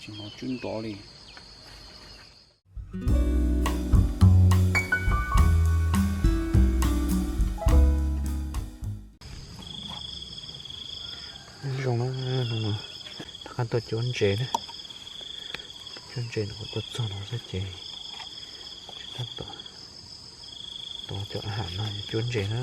Tsis hnov tswb nrov li. Zoo na, no no, rov qab tuaj cuab ntses na. Cuab ntses no kuv tuaj txog no xwb ces tab tom tuaj cov a ham no cuab ntses na.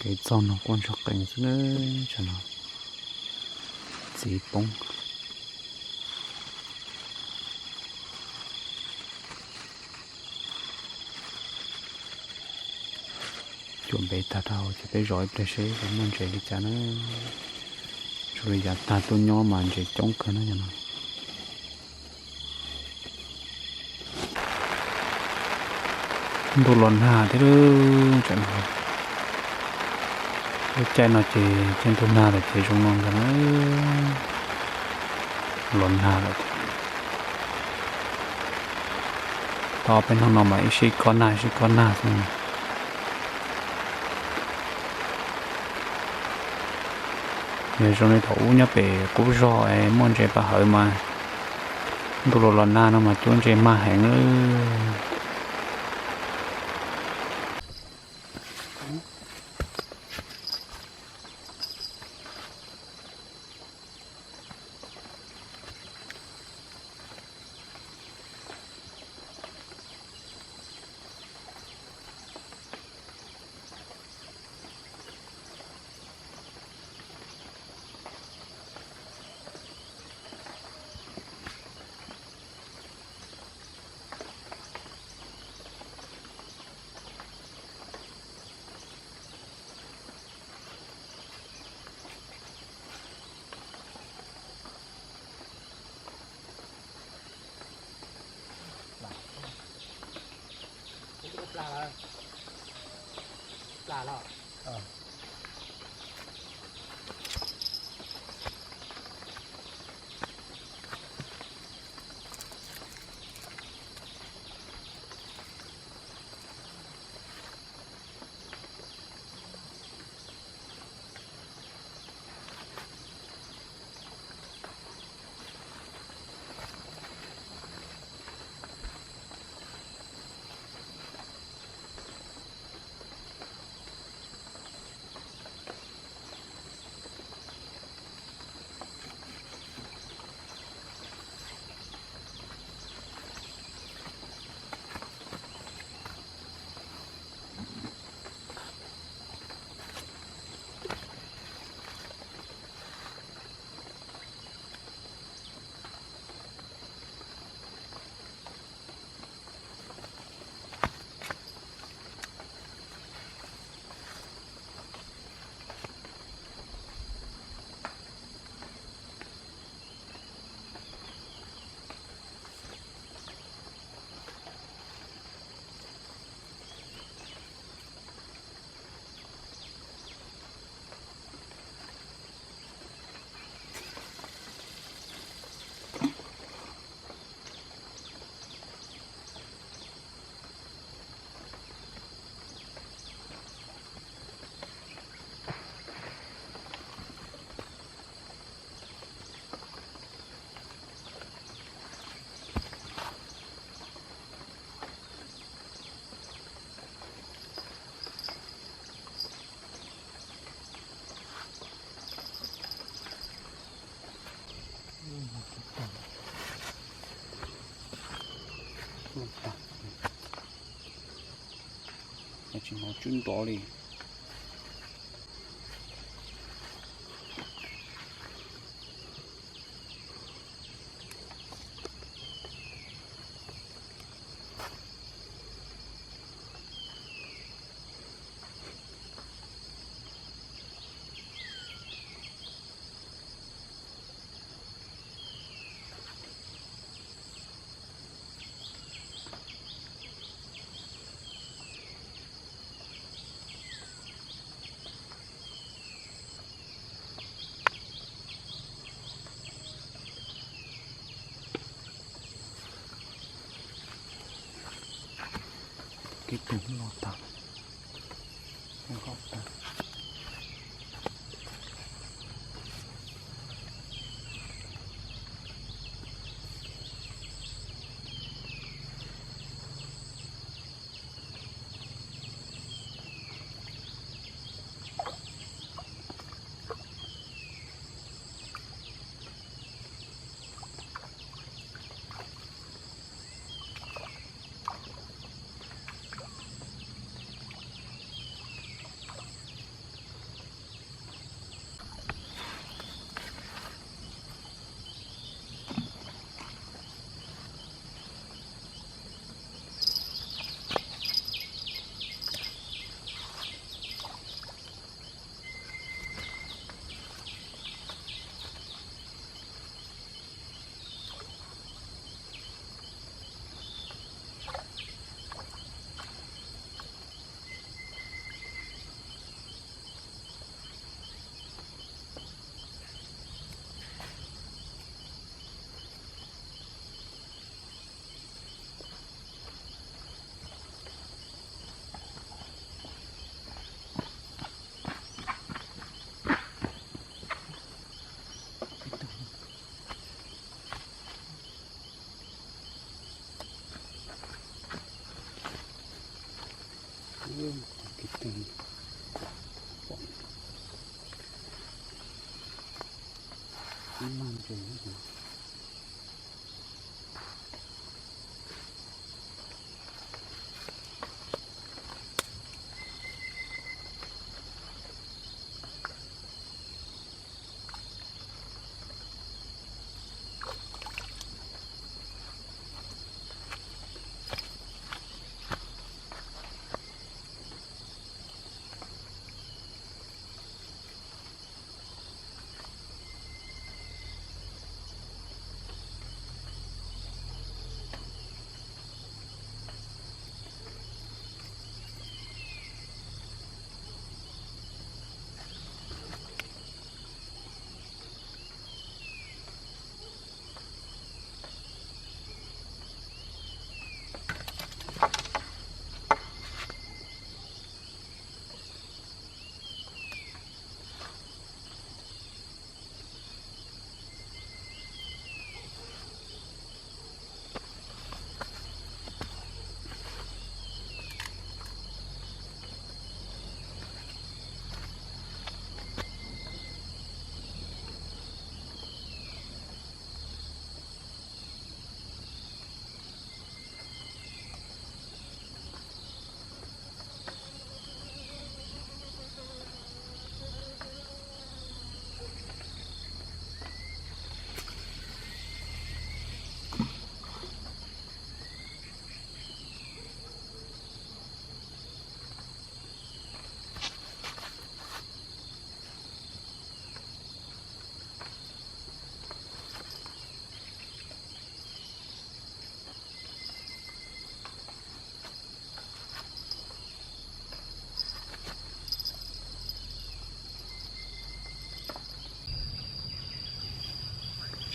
Pem txog no quaj ntsuag qees xwb na, tsam no txiv poob. Cuam npe tag dhau ces peb zov ib pliag seb puas muaj ntses li cas na. Zoo li yav tag tuaj nyob mas ntses coob kawg na yom no. Ntuj los nag thiab, lub caij no ces caij ntuj nag lawm ces zoo no ntag na. Los nag lawm thiab. Tau peb hnub no mas ib sij kob nag ib sij kob nag xwb. Yog zoo li thaum ub nyob pem qub zog es muaj ntses paj hawv mas ntuj los los nag no mas cuab ntses mag heev lawm. Tsis hnov tswb nrov li. Kev pum loj tag, loj tag.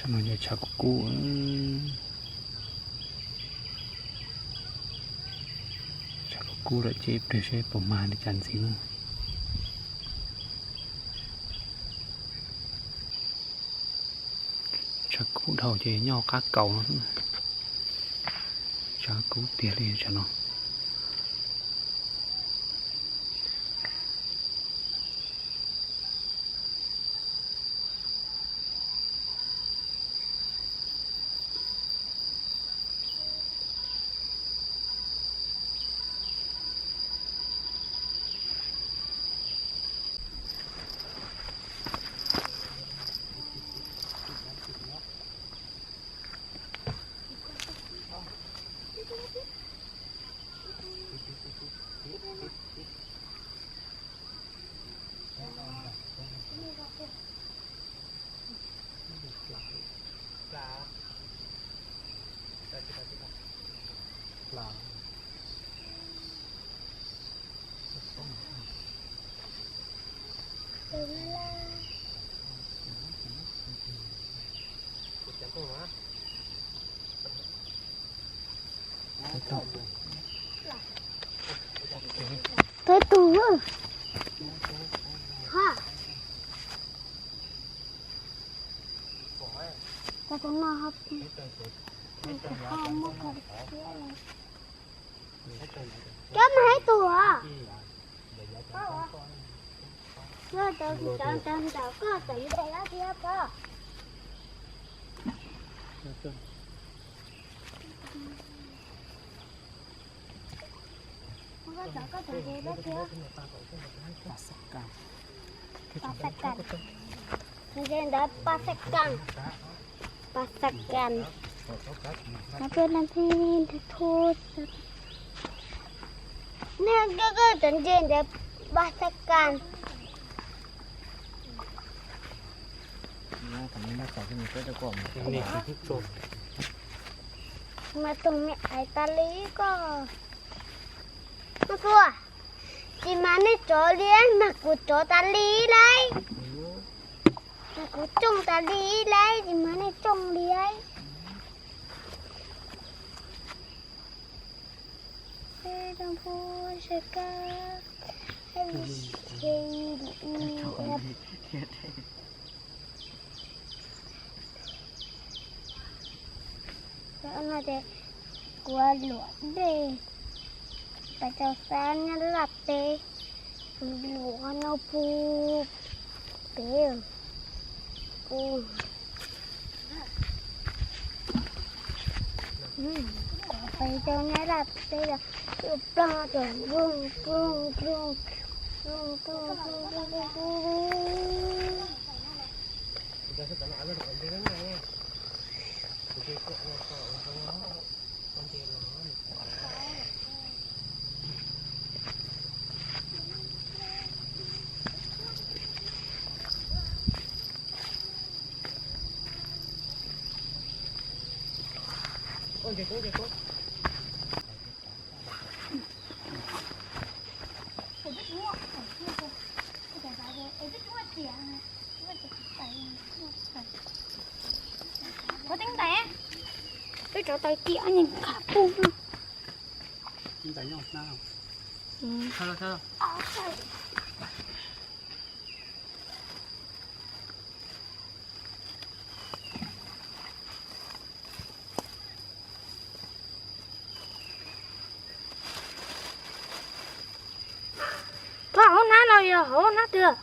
Tshav no yog tshav kub kub, tshav kub kub lawm ces ib pliag seb puas mag li cas ntxiv na. Tshav kub dhau ces nyob qab kaus no. Tshav kub tiag li tshav no. Tau tus ha. Tau tus no ha. Cov mas ib tug hos. Cov cov cov cov koj tseem ntes dab thiab pob. Koj tseem ntes dab thiab. Pas xab kas. Ntes ntawd pas xab kas. Pas xab kas. Nó tuaj năm thi thu. Nè, koj koj tseem ntes ntawd pas xab kas. Mas tus me ais tas li koj. Koj tuaj. Tsis mas nej tsov li, mas kuv tsov tas li lauj. Mas kuv tsooj tas li lauj, tsis mas nej tsooj li lauj. No ces kuv luam dej, pas cau xab nyob laj teb, luam no puv pem, kuv Peb cov nyab laj peb los ploj ces ploog ploog ploog ploog ploog ploog ploog ploog. Ua teeb ntais, peb rauv taws ci ob niag kham pub no. Koj hauv hnab los yog hauv hnab twg?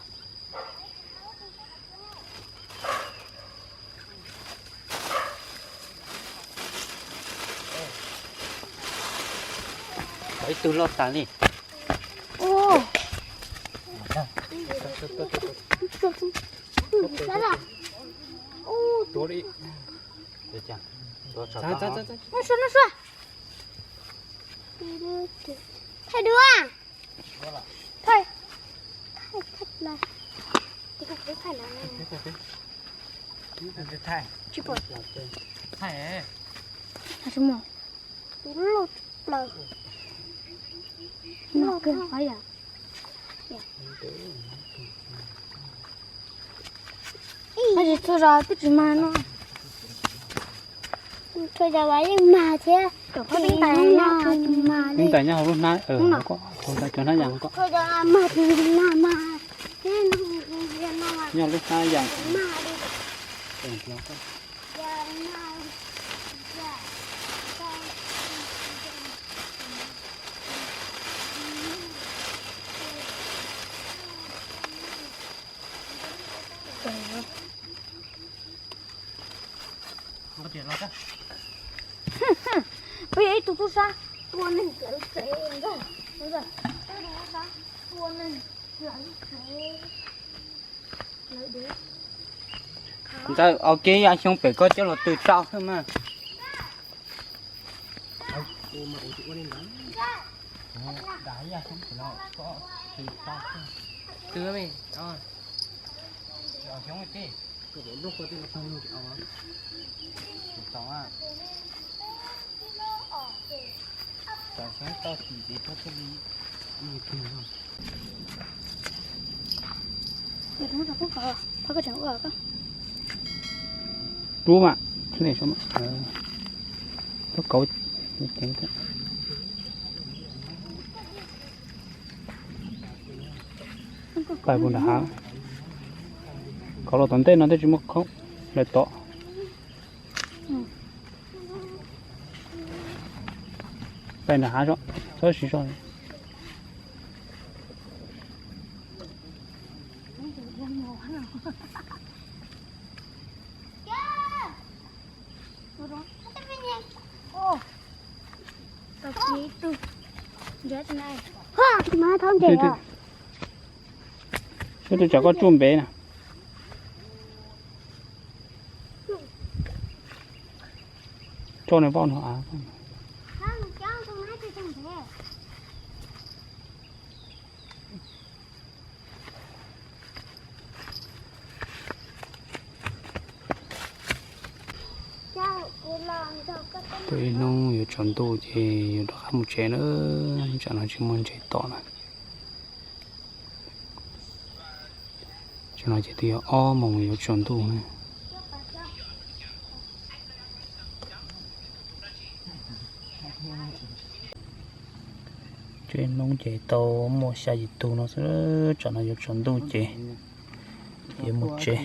Ib tug loj tas li. Thaij dua. Thaij, thaij, thaij. Tsis pom. Thaij. Tus loj plaws. Loj kawg qhov yam. Tsis txhua zaus twb tsis mag no. Txhua zaus mas yeej mag thiab. Teeb ntais nyob hauv lub hnab, cov hnab yas ko. Txhua zaus mag tsis mag mag thiab. Nyob lub hnab yas. Peb yog ib tug tub sab tua neeg lawv tsev ntag. Ib tug tub sab tua neeg lawv tsev. Ntxawm, ua ke yaj xyoob pem koj coj los tw rau xwb mas. Rub mas, thab kauv. Pais puag nram hav, kauv los tom ntej no twb tsis muaj khoom lawm tod. Pais nram hav txhob siv zog. Tus tsam koj tsuj npev na. Tso nws vau no av. Tuaj ib hnub yuav tsaus ntuj ces yuav rov qab mus tsev na. Tsam no tsis muaj ntses tom na. Tsam no ces twb yog ob moos yuav tsaus ntuj na. Tsev noob ces tau muaj xya yim tug no xwb, tsam no yuav tsaus ntuj ces yuav mus tsev.